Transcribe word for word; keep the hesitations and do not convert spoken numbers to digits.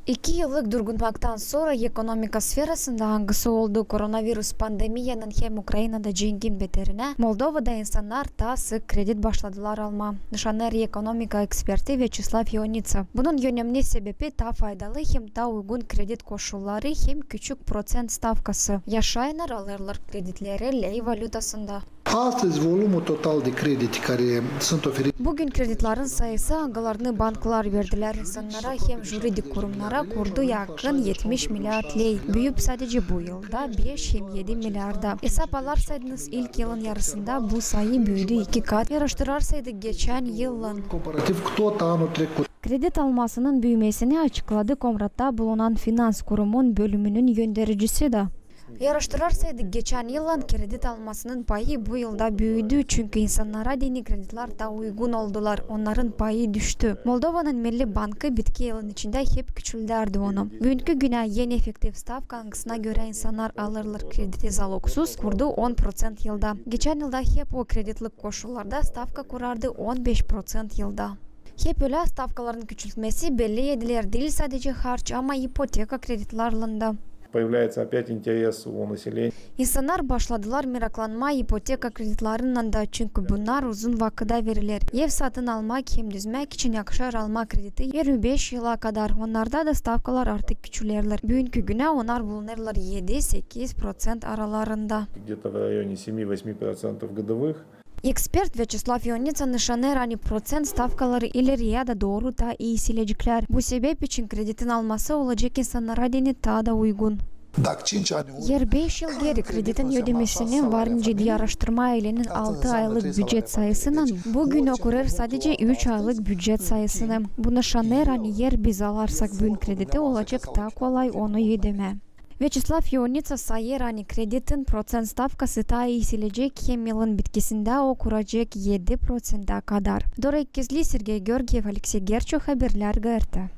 İki yıllık durgunmaktan sora ekonomika sferasında, angısı oldu koronavirus pandemiyanın hem Ukrainada cengin beterinä, Moldovada insannar taa sık kredit başladılar almaa, nışanêêr ekonomika eksperti Vyaçeslav İonitsa. Bunun önemni sebebi taa faydalı hem taa uygun kredit koşulları hem küçük proţent stavkası. Yaşayannar alêrlar kreditleri lei valütasında. Astăzi, volumul total de credite care sunt oferite. Bugün kreditlerin sayısı, angılarını banklar verdilär insannara hem juridik kurumnara, kurdu yakın etmiş miliard lei. Büüyüp sadece bu yılda beş hem edi miliarda. Esaplarsaydınız, ilk yılın yarısında bu sayı büüdü iki kat. Yaraştırarsaydık geçän yıllan. Comparativ cu tot anul trecut. Kredit almasının büümesini açıkladı Komratta bulunan finans kurumun bölümünün öndericisi dä. Yaraştırarsaydık geçän yıllan, kredit almasının payı bu yılda büüdü, çünkü insannara deyni kreditler taa uygun oldular, onnarın payı düştü. Moldovanın Milli Bankı bitki yılın içindä hep küçüldärdi onu. Büünkü günä eni efektiv stavka, angısına görä insannar alêrlar krediti zalogsuz, kurdu on proţent yılda. Geçän yılda hep o kreditlik koşullarda stavka kurardı on beş proţent yılda. Hep ölä stavkaların küçültmesi belli edilär diil sadece harç, ama ipoteka kreditlerlän dä. Появляется опять интерес у населения. İnsannar başladılar meraklanmaa ipoteka kreditlerinnän dä, çünkü bunnar uzun vakıda verilär. Ev satın almak hem düzmäk için yakışêr almaa krediti irmi beş yıla kadar. Onnarda da stavkalar artık küçülerlär. Büünkü günä onnar bulunêrlar edi-sekiz proţent aralarında. Где-то в районе семи-восьми процентов годовых. Ekspert Vyaçeslav İonitsa nışanêêr, ani proţent stavkaları ileri ya da dooru taa iisäleceklär. Bu sebep için kreditin alması olacek insannara deyni taa da uygun. Eer beş yıl geeri kreditin ödemesini var nicä dä yaraştırmaa elenin altı aylık bücet sayısınnan, bugün o kurêr sadece üç aylık bücet sayısını. Bu nışanêêr, ani eer biz alarsak büün krediti, olacek taa kolay onu ödemää. Vyaçeslav İonitsa sayêr, ani kreditin proţent stavkası taa iiselecek hem yılın bitkisindä o kuracek edi proţentä kadar. Dora Kizli, Sergey Georgiev, Aleksey Gerço, haberlär G R T.